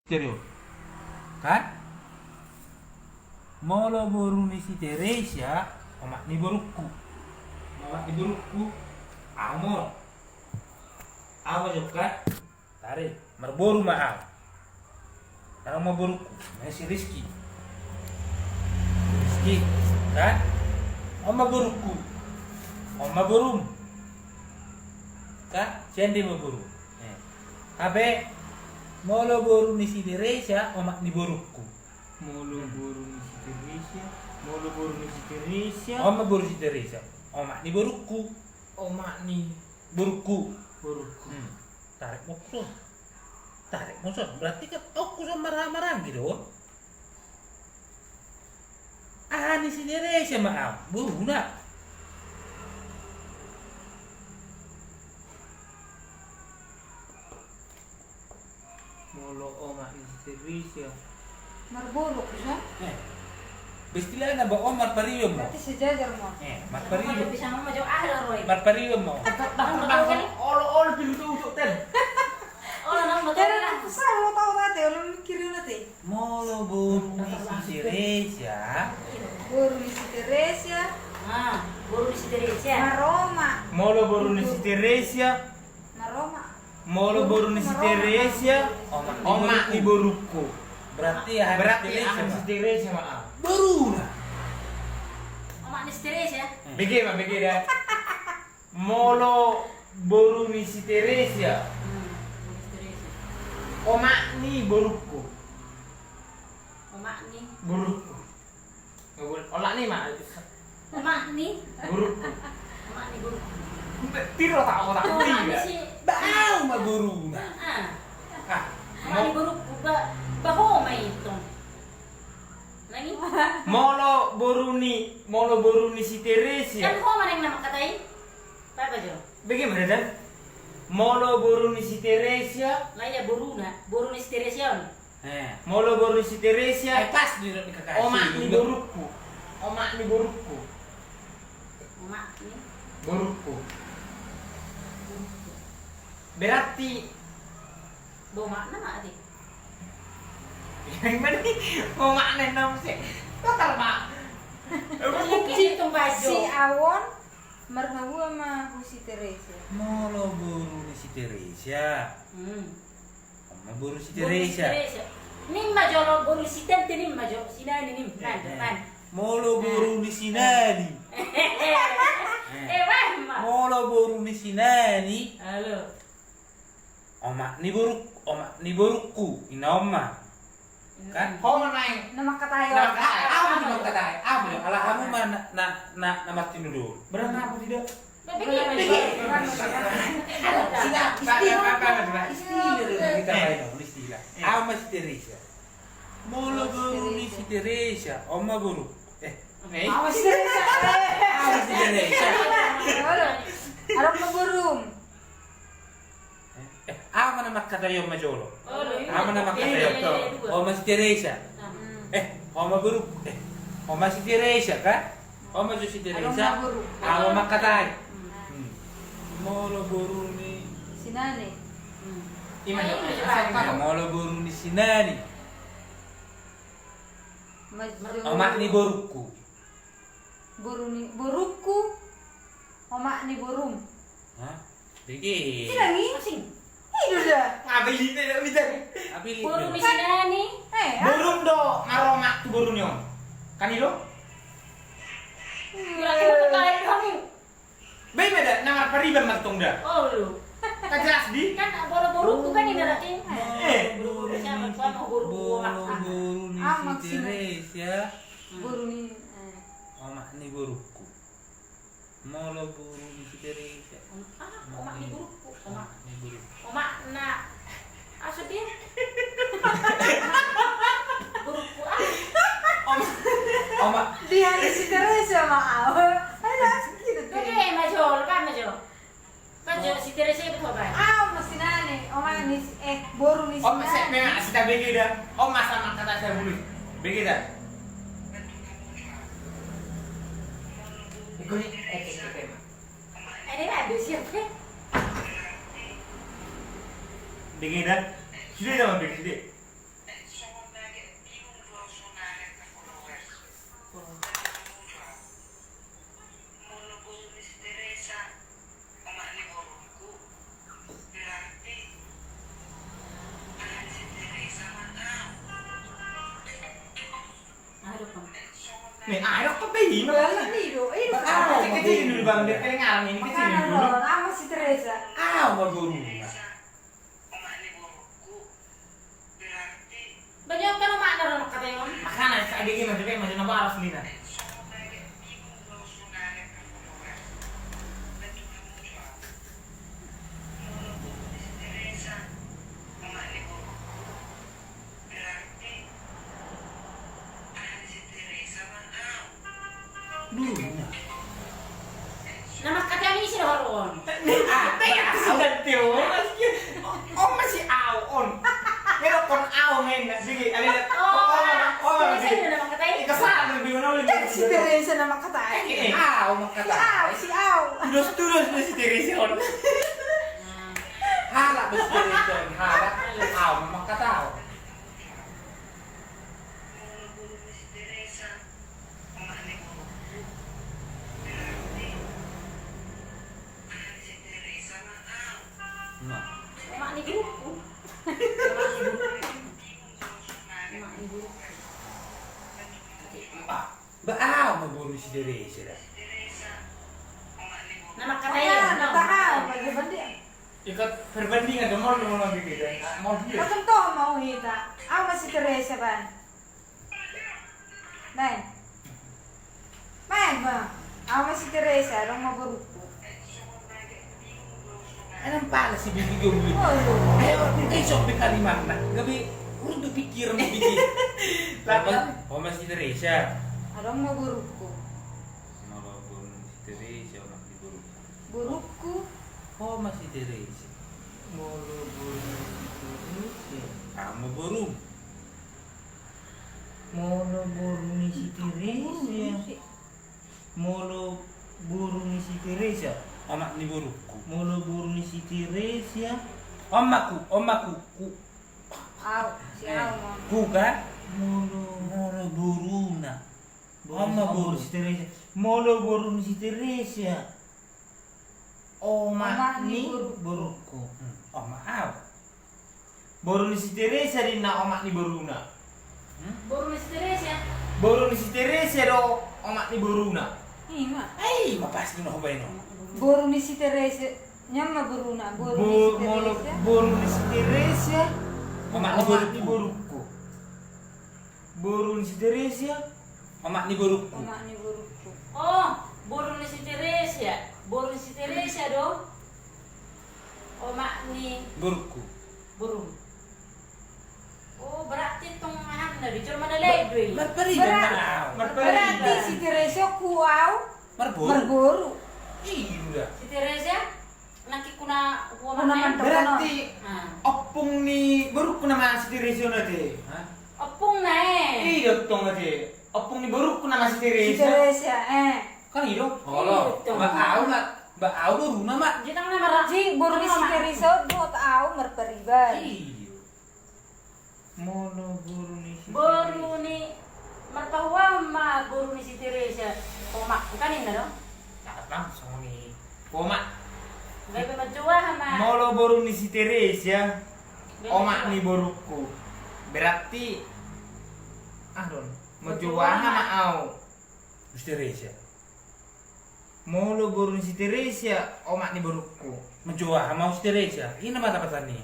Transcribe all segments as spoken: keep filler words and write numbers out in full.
Serius. Kan? Molo boru ni si Teresia, omak ni borukku. Omak ni borukku, ahu molo. Ahu ma jokka. Tari, marboru ma ahu. Adong ma borukku, namanya si Rizky. Rizky, kan? On ma borukku. On ma borum. Kan? Sian dia ma boru. Eh. Hape, molo boru ni si Teresia, omak ni borukku. Molo boru ni si Teresia, molo boru ni si Teresia. On ma boru si Teresia, omak ni borukku. Omak ni borukku. Borukku. Hmm. Tarik ma son. Tarik ma son. Berarti kan on son marhaha maranggi do. Aha ni si Teresia ma ahu, boruna. Molo omak ni si Teresia. Marboru bisa? Eh. Istilahna ba on marpariban ma. Berarti sejajar ma. Eh, marpariban. Bisa ma jo aha do roi. Marpariban ma. Bahkan bahkan olo olo pintu ujuk ten. Olo nang betul lah. Terus lo tau tadi olo mikir nanti. Molo boru ni si Teresia. Boru ni si Teresia. Ah, boru ni si Teresia. Maromak. Molo boru ni si Teresia. Maromak. Molo boru ni si Teresia, omak ni borukku. Berarti aha ni si Teresia ma ahu. Boruna. Omak ni si Teresia. Bege ma, bege da. Molo boru ni si Teresia. Hmm, boru ni si Teresia. Omak ni borukku. Omak ni borukku. Omak ni ma. Omak ni borukku. Omak ni borukku. Tiro tak otak. Omak ni si. Ba ahu ma boruna. Ah. Omak ni borukku ba ho ma itong. Molo boru ni, molo boru ni si Teresia. Kan ho ma nang na mangkatai. Papa jo. Bege ma da. Molo boru ni si Teresia. Lah iya boruna, boru ni si Teresia on. Eh. Molo boru ni si Teresia. Eh, pas di, di kakak. Omak ni borukku. Omak ni borukku. Omak ni borukku. Berarti. Bo omakna ma ate. Yang mana? Omakna enam se. Total ma. Si ahu on. Marhabua ma hu si Teresia. Molo boru ni si Teresia. Hmm. On ma boru si Teresia. Nim ma jolo boru si Tente nim ma jo, si Nani nim. Eh, Nani, eh. Nani. Molo boru ni si Nani. Eh, wah ma. Molo boru ni si Nani. Halo. Omak ni boruk, omak ni borukku, ina on ma. Kan? Ho ma naeng. Na mangkatai. Na mangkatai. Ahu ma na mangkatai. Ahu ma. Ala hamu ma na, na, na, na martinodohon. Berarti ahu tidak. Bege. Istilah, istilah. Istilah. Ahu ma si Teresia. Molo boru ni si Teresia. On ma boru. Eh. Ahu ma si Teresia. Ahu ma si Teresia. Adong ma borum. Eh, ahu ma na mangkatai on ma jolo. Ahu ma na mangkatai on. On ma si Teresia. Eh, on ma boru. Eh, on ma si Teresia kan? On ma jo si Teresia. Ahu ma mangkatai. Hmm. Molo boru ni si Nani. Ima jo. Molo boru ni si Nani. Omak ni borukku. Boru ni borukku. Omak ni borum. Hah? Bege. Sila ni. Asing. Ido da. Apa ini teh, bisa? Apa ini? Boru ni si Nani. Eh, borum do maromak tu boru ni on. Kan ido? Berarti mau terkait kamu. Bebe da, na marpariban mantong da. Oh lu. Kan jelas di. Kan boru-boru bukan ini berarti. Eh. Boru-boru siapa? Boru-boru ni si Teresia. Boru ni. Omak ni borukku. Molo boru ni si Teresia. Om-, ah, omak ni borukku, omak. Omak ni borukku. Omakna. Asu dia. Borukku, ah. Omak. Omak. Dia ni si Teresia ma ahu. Ada gitu. Oke, maju, lepas maju. Kan jo si Teresia itu apa? Ahu ma si Nani, omak ni si, eh, boru ni si Nani. Om, se-, memang si ta bege da. Om, masa mangkatai sa bulu. Bege da. Ikut ni, eh, cek, cek, cek. Ini ada siapa? Bege da. Sudah dah, bege sudah. Nih, ayo, kau pe ini, Bang. Ini do, ini do. Ah, kecil, kecil dulu, Bang. Dia paling ngalami ini, kecil dulu. Makanan lo, nama si Teresa? Ah, Bang Guru. Banyak kan omakna do mangkatai on. Makanan, sa dia gimana, dia macam apa harus lina. Dulu. Na mangkatai on ise do haru on? Ni, ah, tega si Dante on. On ma si au on. Ngedokkon au ninna, sigi, ale. Oh, on, on, si Teresa na mangkatai. Ika sa, lebih mana lebih. Si Teresa na mangkatai. Eh, au mangkatai. Si au, si au. Tudos, tudos do si Teresa on. Halak do si Teresa on, halak. Au mangkatai. Nah. Omak ni gurukku. Omak ni gurukku. Ah, ba au ma boru ni si Teresa da. Na mangkatai on. Tahan, bagaimana dia? Ikat perbandingan do, molo, molo, molo, molo. Patonton ma hita. Au ma si Teresa, Bang. Baen. Baen ma. Au ma si Teresa, adong ma borukku. Enam pala si Bibi Gombi. Oh, iya. Ayo, eh, sok di Kalimantan. Gabe runtuh pikiran Bibi. Lapan. Oma si Teresa. Adong ma borukku. Molo boru ni si Teresa, omak ni borukku. Borukku. Oma si Teresa. Molo boru ni si Teresa. Ama boru. Molo boru ni si Teresa. Molo boru ni si Teresa. Omak ni borukku. Molo boru ni si Teresa. Omakku, omakku, ku. Au, si au, eh, au. Ku kan? Molo, molo boruna. Boru, oma boru ni si Teresa. Molo boru ni si Teresa. Omak ni borukku. Hmm, oma au. Boru ni si Teresa do ninna omak ni boruna. Hmm? Boru ni si Teresa. Boru ni si Teresa do omak ni boruna. Ima. Eh, ima pasti na hubaen on. Boru ni si Teresa. Nian ma boruna, boru ni si Teresa. Boru ni si Teresa. Omak ni borukku. Boru ni si Teresa. Omak ni borukku. Omak ni borukku. Oh, boru ni si Teresa. Boru ni si Teresa do. Omak ni borukku. Boru. Oh, berarti tong ahanna do, jolma na lain do i. Marpariban. Berarti si Teresa ku au marboru. Marboru. Iya. Si Teresa. Nangkin kuna, kuna mantap. Berarti ompung ni borukku nama si Teresa on ate. Hah? Ompungna, eh. Iya, tong ate. Ompung ni borukku nama si Teresa. Si Teresa, eh. Kan i do? Olo. Iya, tong. Ba au ma, ba au boruna ma. Jadi tang nama ra-, jadi boru ni si Teresa do au marpariban. Iya. Molo boru ni si Teresa. Boru ni, marpahuaon ma boru ni si Teresa. Omakku kan inna do? Catat langsung ni. Omak. Gabe manjou aha ma. Molo boru ni si Teresa. Gabe manjou aha. Omak ni borukku. Berarti, ah, don. Manjou aha ma au. Si Teresa. Molo boru ni si Teresa, omak ni borukku. Manjou aha ma au si Teresa? Inna ma tapatan ni.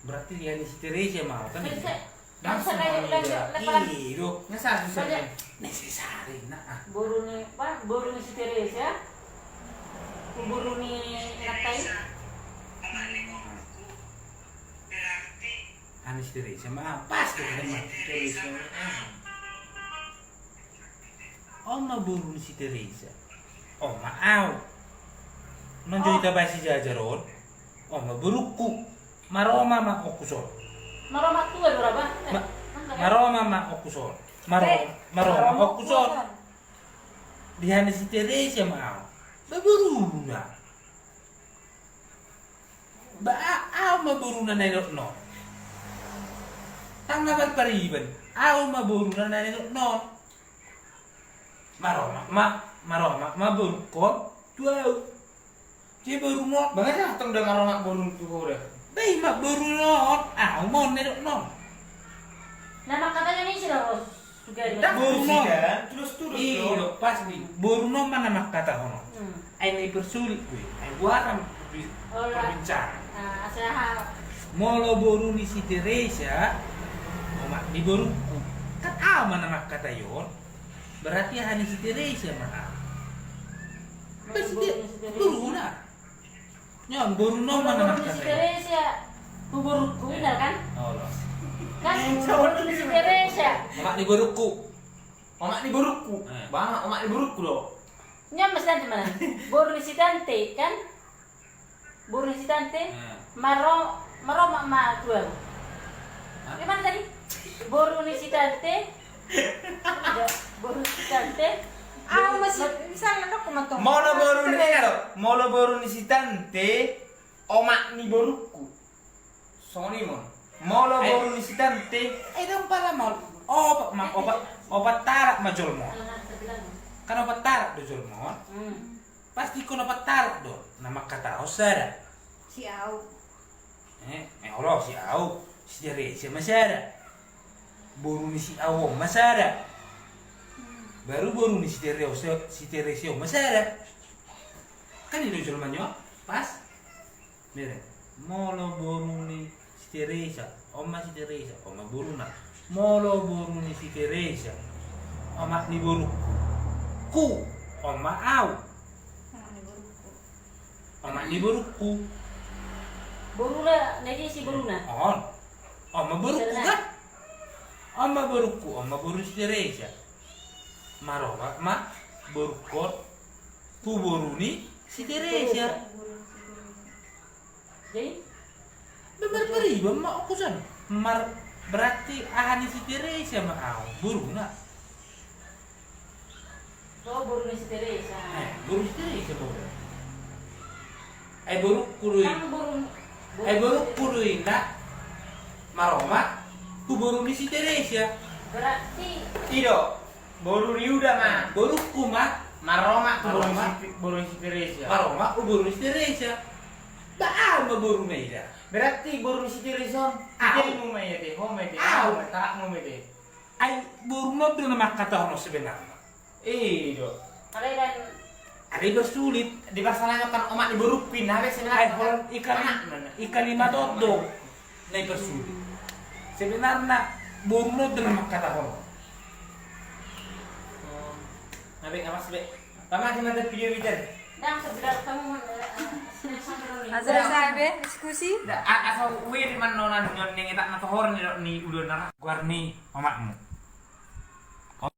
Berarti dia ni si Teresa ma au, kan? Teresa. Langsung. Lanjut, lanjut, lanjut. Iya, do. Nggak salah, susah. Lanjut. Nih, si Sari, nah, ah. Boru ni, apa? Boru ni si Teresa. Boru ni Natai. Ani si Teresa ma au. Pas do, kan, ma. Teresa ma au. On ma boru ni si Teresa. On ma au. Nunga jo hita bahas i jajar on. On ma borukku. Maroma ma okku son. Maroma tua do raba. Eh, ma-, maroma ma okku son. Maro-, eh, maroma ma okku son. Di hana si Teresa ma au. Ba boruna. Ba a-, au ma boruna na nidok non. Tang na marpariban, au ma boruna na nidok non. Maroma ma, maroma ma borungkon tu au. Jadi boru non. Bangasa tong da maroma borung tu ho da. Ba i ma boru non, au ma on na nidok non. Na mangkatai on ise do, Bos? Boru ni on, iyo, pasti. Boru ni on ma na mangkatahon on. Ai na dipersulit do i, ai goaran perbincangan. Molo boru ni si Teresia, omak ni borungku. Kan au ma na mangkatai on. Berarti aha ni si Teresia ma au. Berarti dia boruna. Nia boru ni on ma na mangkatai. Boru ni si Teresia. Tu borungku, benar kan? Kan boru ni si Teresia. Omak ni borungku. Omak ni borungku. Ba, omak ni borungku do. Nia ma si tante mana? Boru ni si tante kan? Boru ni si tante. Maro, maro ma, ma tuan. Di mana tadi? Boru ni si tante. Boru ni si tante. Au ma si, misalna dok ma tong. Molo boru ni, molo boru ni si tante, omak ni borungku. Songon i ma. Molo boru ni si tante. Eh, dong pala molo. Opat ma, opat, opat halak ma jolma on. Kan opat halak do jolma on. Pasti ingkon opat halak do na mangkatahon sada. Si au. Eh, eh, olo, si au, si Teresia ma sada. Boru ni si au on ma sada. Baru boru ni si Teresia, si Teresia on ma sada. Kan i do jolma ni on, pas. Molo boru ni si Teresia, on ma si Teresia, on ma boruna. Molo boru ni si Teresia, omak ni borungku. Ku, on ma au. Omak ni borungku. Boruna, na dia si boruna. On. On ma borungku kan? On ma borungku, on ma boru ni si Teresia. Maromak ma borungkon tu boru ni si Teresia. Jadi? Benar beriban ma aku san. Mar, berarti aha ni si Teresia ma au boruna. Oh, boru ni si Teresia. Eh, boru ni si Teresia boru. Ai borungku do i. Kan boru, boru. Ai borungku do i na maromak tu boru ni si Teresia. Berarti i do. Boru ni uda ma. Borungku ma. Maromak tu boru ni si, boru ni si Teresia. Maromak tu boru ni si Teresia. Ba au ma boruna i da. Berarti boru ni si Teresia on. Au. Istrimu ma i da, ho ma i da. Au. Tarakmu ma i da. Ai boru ni on do na mangkatahon on sebenarna. I do. Alai dipersulit. Dipasalahkan omak ni borungku i na, sebenarna. Ai holan i kali, i kalimat on do na dipersulit. Sebenarna boru ni on do na mangkatahon on. Na be, awas be. Pamati mata video bidan. Asa selesai be diskusi. Asa uir man nonan nyon neng etak na tohor ni dok ni udo nara. Goar ni omakmu.